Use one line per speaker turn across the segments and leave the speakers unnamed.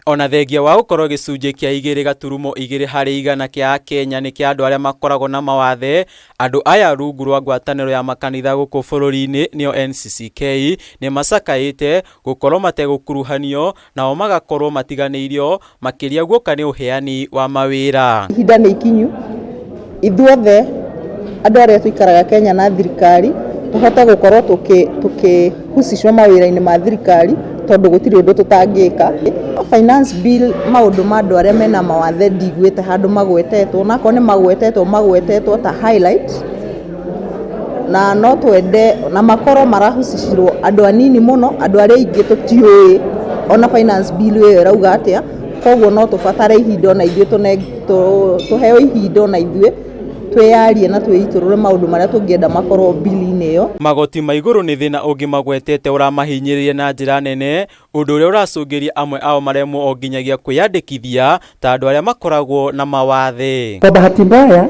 Ona thengia wa gũkorwo gĩcunjĩ kĩa 2.2% kĩa Akenya nĩ kĩa andũ arĩa makoragwo na mawathe, andũ aya rungu rwa ngwatanĩro ya makanitha gũkũ bũrũri-inĩ nĩyo NCCK nĩ macakaĩte gũkorwo mategũkuruhanio nao magakorwo matiganĩirio makĩria guoka nĩ ũheani wa mawĩra.
Ihinda nĩ ikinyu ithuothe andũ arĩa tũikaraga Kenya na thirikari tũhote gũkorwo tũkĩhusishwo mawĩra-inĩ ma thirikari tondũ gũtirĩ ũndũ tũtangĩka. Finance bill maũndũ ma andũ arĩa mena mawathe ndiguĩte handũ magwetetwo, na akorwo nĩ magwetetwo magwetetwo ta highlight, na no twende na makorwo marahusishirwo andũ anini mũno, andũ arĩa aingĩ tũtiũĩ ona finance bill ĩyo ĩrauga atĩa, koguo no tũbatare ihinda ona ithuĩ tũheo ihinda ona ithuĩ twĩyarie na twĩitũrũre maũndũ marĩa tũngĩenda makorwo bill-inĩ ĩyo.
Magoti ma igũrũ nĩ thĩna ũngĩ magwetete ũramahinyĩrĩria na njĩra nene, ũndũ ũrĩa ũracũngĩria amwe ao maremwo o nginyagia kwĩyandĩkithia ta andũ arĩa makoragwo na mawathe.
Kwa bahati mbaya,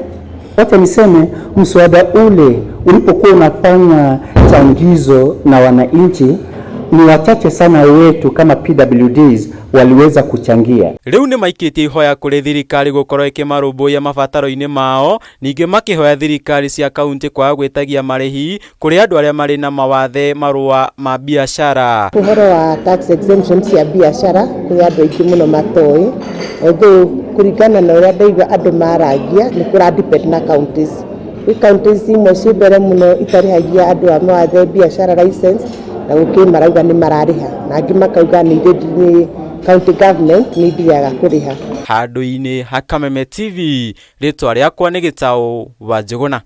wacha niseme, mswada ule ulipokuwa unafanya changizo na wananchi, ni wachache sana wetu kama PWDs waliweza kuchangia.
Rĩu nĩ maikĩtie ihoya kũrĩ thirikari gũkorwo ĩkĩmarũmbũiya mabataro-inĩ mao, ningĩ makĩhoya thirikari cia kaunti kwaga gwĩtagia marĩhi kũrĩ andũ arĩa marĩ na mawathe marũa ma biacara.
Ũhoro wa tax exemption cia biacara kwĩ andũ aingĩ mũno matoĩ, although kũringana na ũrĩa ndaigua andũ maragia nĩ kũra depend na counties. Gwĩ counties imwe ciĩ mbere mũno itarĩhagia andũ a mawathe biacara license, na gũkĩ marauga nĩ mararĩha, na angĩ makauga nĩ nĩ county government nĩ ithiaga kũrĩha.
Handũ-inĩ ha Kameme TV, rĩtwa rĩakwa nĩ Gĩtaũ wa Njũgũna.